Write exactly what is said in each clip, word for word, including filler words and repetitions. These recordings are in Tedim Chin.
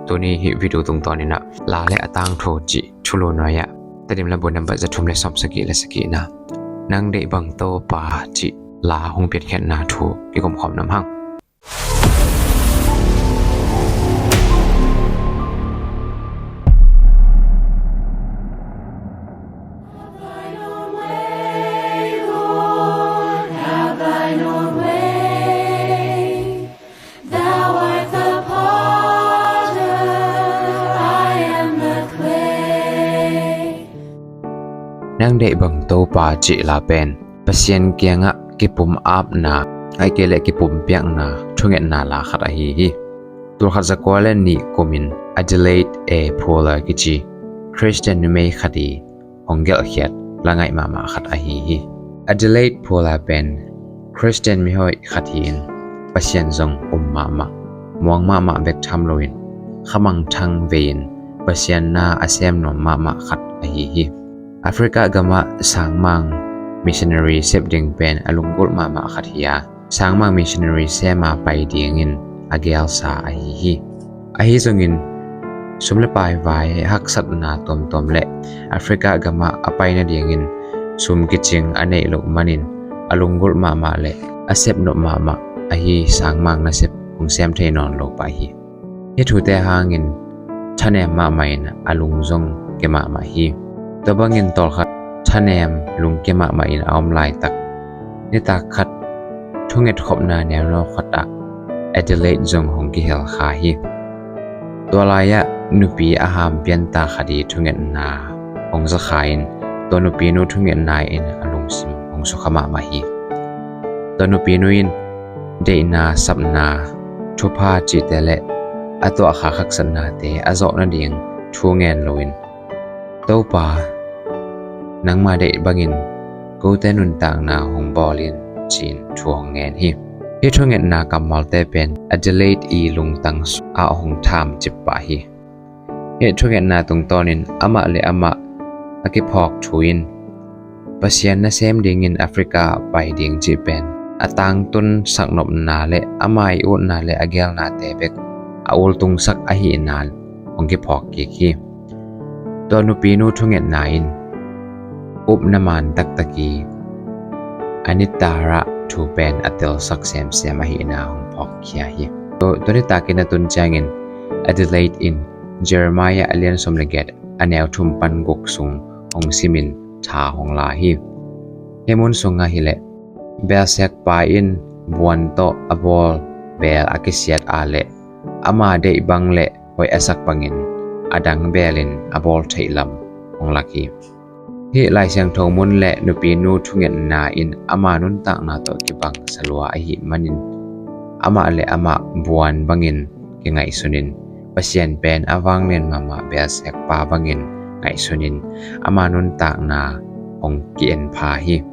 Tuni hih video tungtawn in ah La le a tangthu cih thulu nuai-ah Tedim labu nambat za thum le sawm sagih le sagihna, Nang deih bang Topa cih la hong piankhiatna thu kikum khawm nuam hang. Have thine own way, Lord, have thine own way. Thou art the potter, I am the clay. Nang deih bang Topa cih la pen Pasian kiangah kipum apna, ahih kei leh kipum piakna thungetna la khat ahi hi. Tulkhat zakua le nih kumin Adelaide A. Pollard kici Khristian numei khat i hong gelhkhiat la ngaih mahmah khat ahi hi. Adelaide Pollard pen Khristian mihoih khat hi-in Pasian zong um mahmah, muang mahmah bek tham loin khamangthang vei-in Pasian na a sem nuam mahmah khat ahi hi. Africa gamah sangmang missionary sep ding pen a lunggulh mahmah khat hi-a, sangmang missionary sema pai dingin a gelsa ahi hi. Ahi zongin sum le pai vai haksatna tuamtuam le Africa gamah a pai nadingin sum kicing a neih loh manin a lunggulh mahmah le a sepnop mahmah ahi sangmang nasep hong sem thei nawn lo pah hi. Hih thute hangin thanem mahmah in a lung zong kia mahmah hi. Tua bangin tawlkhat thanem lungkia mahmah in a om laitak, nitak khat thungetkhopna neuno khatah Adelaide zong hong kihel kha hi. Tua lai-ah nupi a ham pianta khat i thungetna hong za kha in, tua nupinu thungetna in a lungsim hong sukha mahmah hi. Tua nupinu in deihna, sapna, thupha cihte le a tuahkhak haksatnate a zawh nading thu ngen loin, Topa, nangma deih bangin kote nuntakna hong bawl in, ci-in thu hong ngen hi. Hih thungetna kammalte pen Adelaide i lungtang sungah hong tham cip pah hi. Hih thungetna tungtawnin amah le amah a kiphawk thu in Pasian nasem dingin Africa ah pai ding cih pen a tangtun saknopna le ama i utna le a gelnate bek a ultungsak ahihna hong kiphawk kik hi. Tua nupinu thungetna in upna man taktak i a nitarah thu pen a telsak semsem ahihna hong phawkkhia hi. Tua, tua nitakin a tun ciangin Adelaide in Jeremiah a lian sawm le giat a neu thum pan guk sung hong simin tha hong la hi. Hih mun sungah hileh beelsekpa in buan tawh a bawl beel a kisiat a leh ama deih bang le hoih a sak bangin a dang beelin a bawl theih lam hong lak hi. Hih Lai Siangtho mun le nupinu thungetna in ama nuntakna tawh kibang salua ahih manin amah le amah buan bangin kingaihsunin, Pasian pen a vanglian mahmah beelsekpa bangin ngaihsunin ama nuntakna hong ki-en pha hi.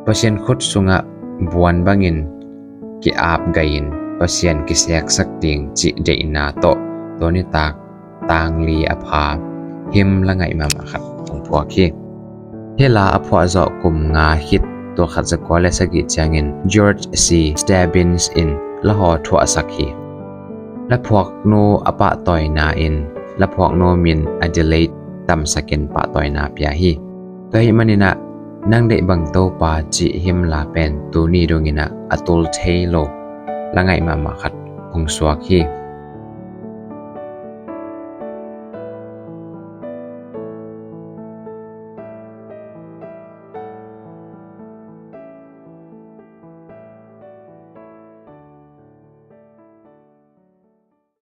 Pasian khut sungah buan bangin ki-ap gaihin Pasian kiseksak ding cih deihna tawh tua nitak tangli a pha him la ngaih mahmah khat hong phuak hi. Hih la a phuahzawh kum nga khit, tulkhat zakua le sagih ciangin George C. Stebbins in la haw thuahsak hi. La phuaknu a pahtawina in la phuaknu min Adelaide tamsakin pahtawina pia hi. Tua ahih maninah Nang deih bang Topa cih him la pen tuni dunginah a tul thei lo la ngaih mahmah khat hong suak hi.